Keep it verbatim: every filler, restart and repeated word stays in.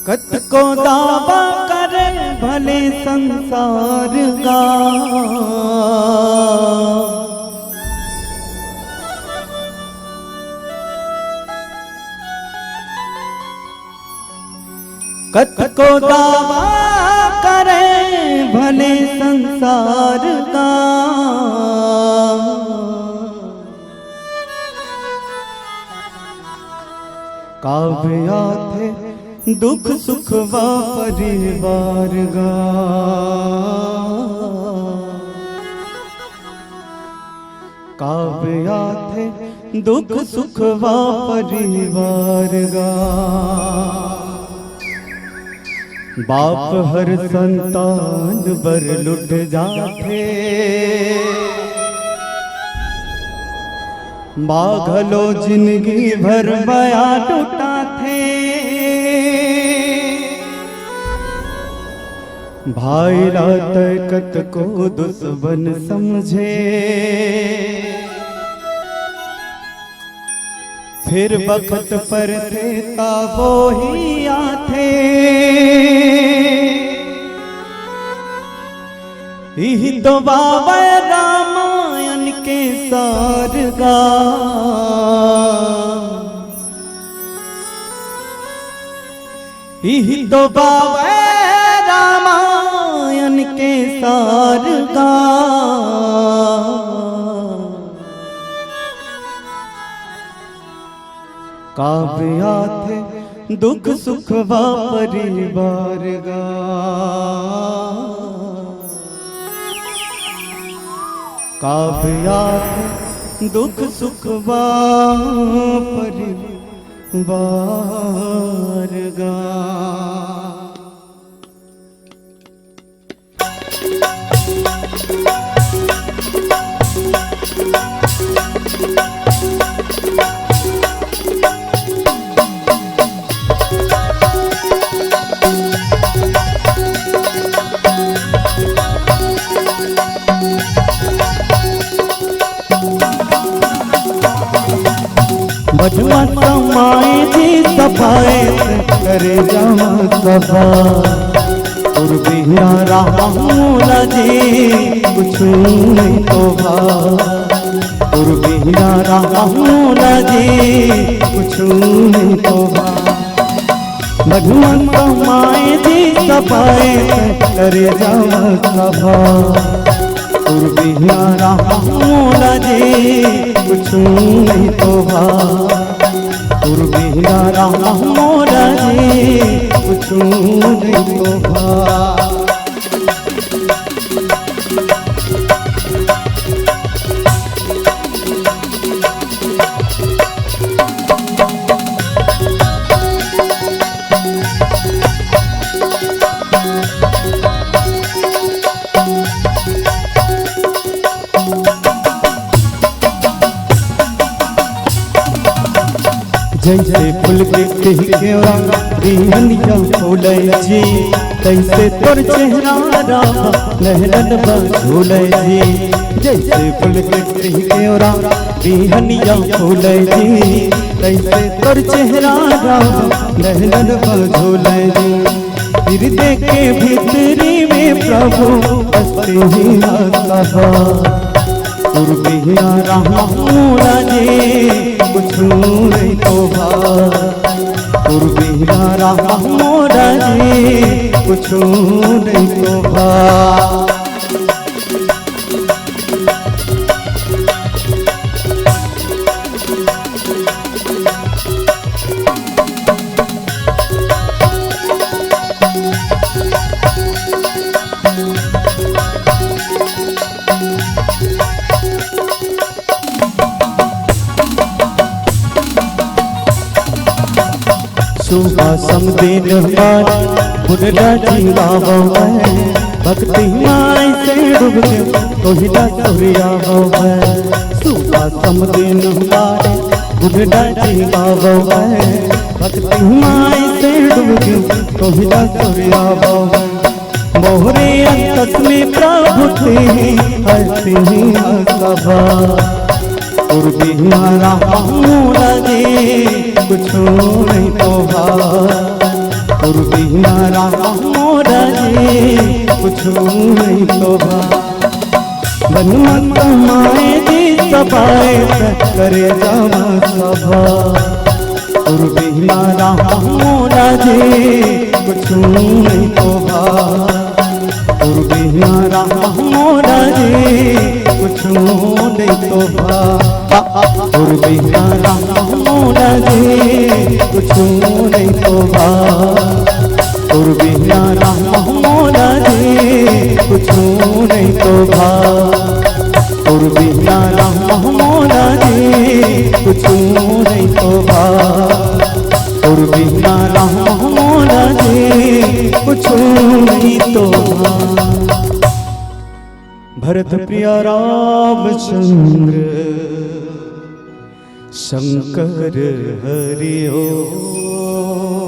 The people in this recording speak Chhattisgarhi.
कतको दावा करे भले संसार का, कतको दावा करे भले संसार का, काव्य आथे दुख सुख वा परिवार गा। काव्य आथे दुख सुख वा परिवार गा। बाप हर संतान बर लुट जाथे, माँ घलो जिनगी भर बया लुटाथे। भाई ला तय कतको दुश्मन समझे, फिर बखत परथे ता वो ही आथे। इही तो बाबा रामायण के सार गा। इही तो बाबे रामायण के सार गा। काव्य आथे दुख सुख वा परिवार गा। काव्य आथे दुख सुख वा परिवार गा। बधुआ समाए जी सफाए, करे जावा सफा। उर्बिया राम मोला जी, कुछु नहीं तो भा। उर्बिया राम मोला जी, कुछु नहीं तो भा। भगवान कमाए जी सफाए, करे जावा सफा। उर्बिया राम मोला जी, कुछु नहीं तो भा। उर्बिया राम मोला जी, कुछु नहीं तो भा। जैसे फूल के टिहकेवा बिहनिया फूलै जी, तैसे तोर चेहरा रामा नैनन बा झूलै जी। जैसे फूल के टिहकेवा बिहनिया फूलै जी, तैसे तोर चेहरा रामा नैनन बा झूलै जी। हृदय के भीतरी में प्रभु बसते ही आसबा। उर्बिया राम मोला जी, कुछु नहीं तो भा। उर्बिया राम मोला जी, कुछु नहीं तो भा। सुबह समदिन हमार बुनरा जीवावो है, भक्ति माई से डूब के तोहिला तोरियावो है। सुबह समदिन हमार बुनरा जीवावो है, भक्ति माई से डूब के तोहिला तोरियावो है। मोहरे अंतस में प्रभु तेरी हस्ती आसबा। उर्बिया राम मोला जी, कुछु नहीं तो भा। तोर बिना राम मोरा जी कुछु नहीं शोभा। बन मत माए जी सबाए, करे जावा सभा। तोर बिना राम मोरा जी कुछु नहीं शोभा। तोर बिना राम मोरा जी कुछु नहीं शोभा। तोर बिना राम मोरा जी कुछु नहीं शोभा। तोर बिना राम मोरा जी कुछु नहीं शोभा। तोर बिना राम मोरा जी कुछु नहीं शोभा। तोर बिना राम मोरा जी कुछु नहीं शोभा। भरत प्रिया रामचंद्र शंकर हरि ओम।